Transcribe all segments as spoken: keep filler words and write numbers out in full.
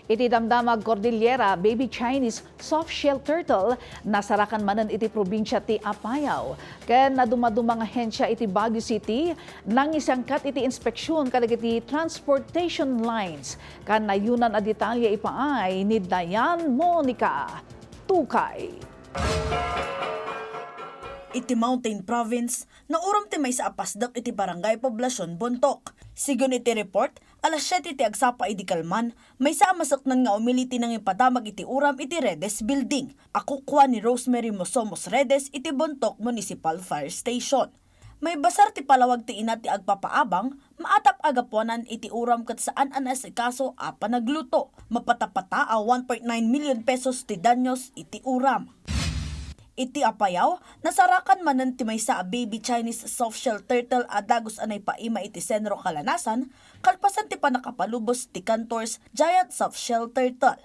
Iti damdamag Cordillera, baby Chinese soft-shell turtle nasarakan manen iti probinsia ti Apayao. Ken nadumaduma nga ahensia iti Baguio City, nangisangkat iti inspeksiyon kadagiti transportation lines. Kanayonan a detalye ipaay ni Dayan Monica Tukay. Iti Mountain Province, nauram ti maysa a pasdek iti Barangay Poblacion, Bontoc. Sigun iti report, alas siete ti agsapa idi kalman, maysa a maseknan nga umili ti nangipadamag iti uram iti Redes Building, a kukua ni Rosemary Mosomos Redes iti Bontoc Municipal Fire Station. Maibasar ti palawag ti ina ti agpapaabang, maatap a gapuanan iti uram ket saan a naasikaso a panagluto. Mapatapata a one point nine million pesos ti danyos iti uram. Iti Apayao, nasarakan manen ti maysa a baby Chinese soft-shell turtle a dagus a naipaima iti Senro Kalanasan, kalpasan ti pannakapalubos ti Cantor's giant soft-shell turtle.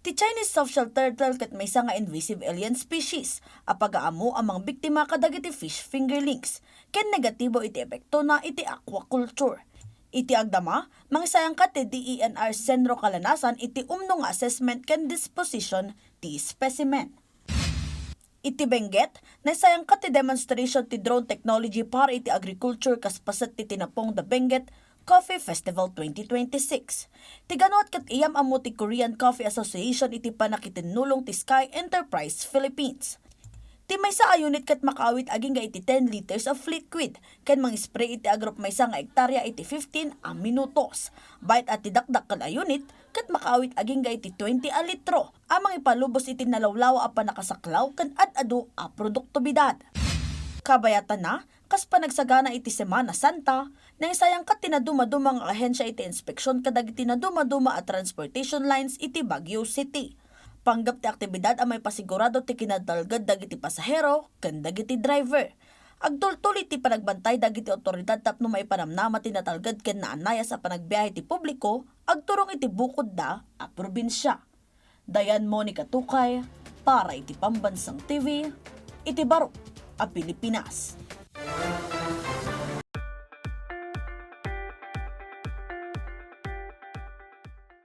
Ti Chinese soft-shell turtle ket maysa nga invasive alien species a pagaammo a mangbiktima kadagiti fish fingerlings ken negatibo iti epektona iti aquaculture. Iti agdama, mangisayangkat ti D E N R Senro Kalanasan iti umno nga assessment ken disposition ti specimen. Iti Benguet, naisayangkat ti demonstration ti drone technology para iti agriculture kas paset ti tinapong The Benguet Coffee Festival twenty twenty-six. Ti ganuat ket iyam-ammo ti Korean Coffee Association iti pannakitinnulong ti Sky Enterprise Philippines. Ti maysa a unit ket makaawit agingga iti ten liters of liquid ken mangispray iti agrup maysa nga ektarya iti fifteen a minutos. Bayat a ti dakdakkel a unit ket makaawit agingga iti twenty a litro a mangipalubos iti nalawlawa a pannakasaklaw ken ad-adu a produktibidad. Kabayatanna, kas panagsagana iti Semana Santa, naisayangkat ti nadumaduma nga ahensia iti inspeksion kadagiti nadumaduma a transportation lines iti Baguio City. Panggep ti aktibidad a maipasigurado ti kinatalged dagiti pasahero ken dagiti driver. Agtultuloy ti panagbantay dagiti awtoridad tapno maipanamnama ti natalged ken naanayas a panagbiahe ti publiko agturong iti bukodda a probinsia. Dayan Monica Tukay para iti Pambansang T V, iti baro a Pilipinas.